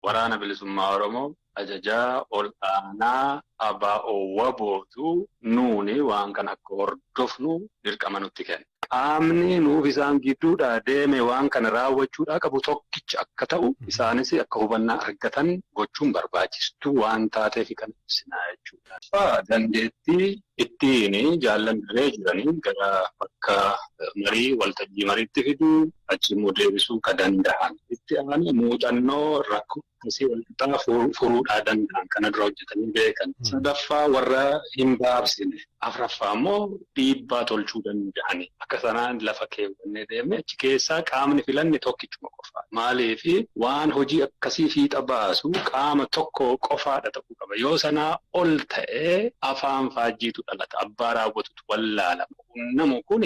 Waraana Bilisummaa Oromoo ajajaa ol aanaa ABO WBOtu nuuni waan kana akka hordofnu dirqama nutti kenne. Qaamni nuuf isaan gidduudhaa deeme waan kana raawwachuudhaa qabu tokkicha akka ta'u isaanis akka hubannaa argatan gochuun barbaachistuu waan taateef kan ibsinaa jechuudha. Dandeettii ittiin jaallan dirree jiranii gara bakka marii waltajjii mariitti fiduu achi immoo deebisuu ka danda'an. Itti aanee muuxannoo rakkoo akkasii walqixaa furuudhaa danda'an kana dura hojjetanii beekan. Sadaffaa, warra hin baabsine. Afraffaa immoo dhiibbaa tolchuu danda'ani. Akka sanaan lafa keewwannee deemne achi keessaa qaamni filanne tokkichuma qofa. Maaliif, waan hojii akkasii fiixa baasu qaama tokko qofaadha ta'uu qaba. Yoo sanaa ol ta'ee afaan faajjiitu dhalata. Abbaa raawwatutu wallaalama. Namu kun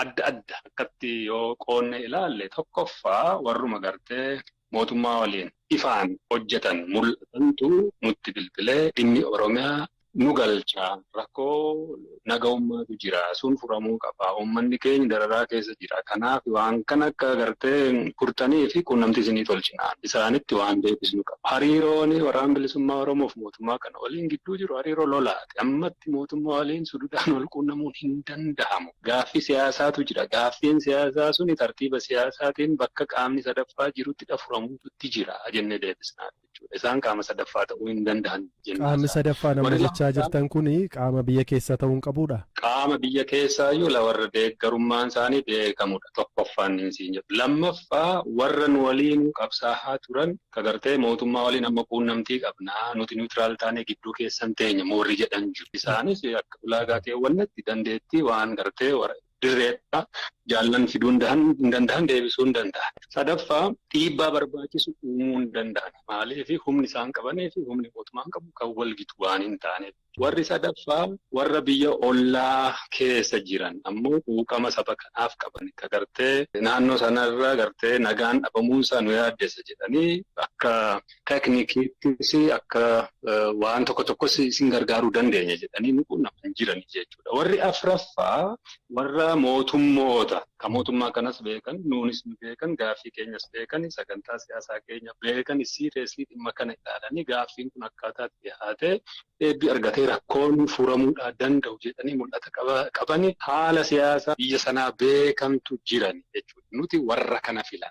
adda adda akkatti yoo qoonne ilaalle, tokkoffaa warruma gartee mootummaa waliin ifaan hojjetan mul'atantu nutti bilbilee, dhimmi Oromiyaa nu galchaa, rakkoo naga'ummaatu jira, sun furamuu qaba, uummanni keenya dararaa keessa jira, kanaaf waan kana akka gartee furtanii fi quunnamtii isinii tolchinaan isaanitti waan deebisnu qaba. Hariiroon Waraana Bilisummaa Oromoof mootummaa kana waliin gidduu jiru hariiroo lolaati. Ammatti mootummaa waliin sududaan wal quunnamuun hin danda'amu. Gaaffii siyaasaatu jira. Gaaffiin siyaasaa suni tartiiba siyaasaatiin bakka qaamni sadaffaa jirutti furamuutu jira jennee deebisnaa jechuudha. Isaan qaama sadaffaa ta'uu hin danda'an jennee. Qaamni sadaffaa nama jechaa jirtan kun qaama biyya keessaa ta'uu hin qabudha? Qaama biyya keessaayyuu warra deeggarummaan isaanii beekamudha. Tokkoffaan niin siin jedhu. Lammaffaa, warra nu waliin qabsaa'aa turan ka gartee mootummaa waliin amma quunnamtii qabnaa, nuti neutral taanee gidduu keessan teenya moorri jedhan jiru. Isaanis akka ulaagaa keewwannetti dandeettii waan gartee dirreedha jaallan fiduu hin danda'an, deebisuu hin danda'an. Sadaffaa, dhiibbaa barbaachisu uumuu hin danda'an. Maaliif, humni isaan qabanii fi humni mootummaan qabu kan wal gitu waan hin taaneef. Warri sadaffaa warra biyya ollaa keessa jiran ammoo quuqama saba kanaaf qaban, ka gartee naannoo sanarra gartee nagaan dhabamuunsaa nu yaaddessa jedhanii akka teeknikiittis akka waan tokko tokkos isin gargaaruu dandeenya jedhanii nu quunnaman jiran jechuudha. Warri afraffaa warra mootummoota kan mootummaa kanas beekan, nuunis nu beekan, gaaffii keenyas beekan, sagantaa siyaasaa keenya beekan, seriously dhimma kana ilaalanii gaaffiin kun akkaataa dhiyaatee deebii argatee rakkoon furamuudhaa danda'u jedhanii mul'ata qabani, haala siyaasaa biyya sanaa beekantu jiran jechuudha. Nuti warra kana filan.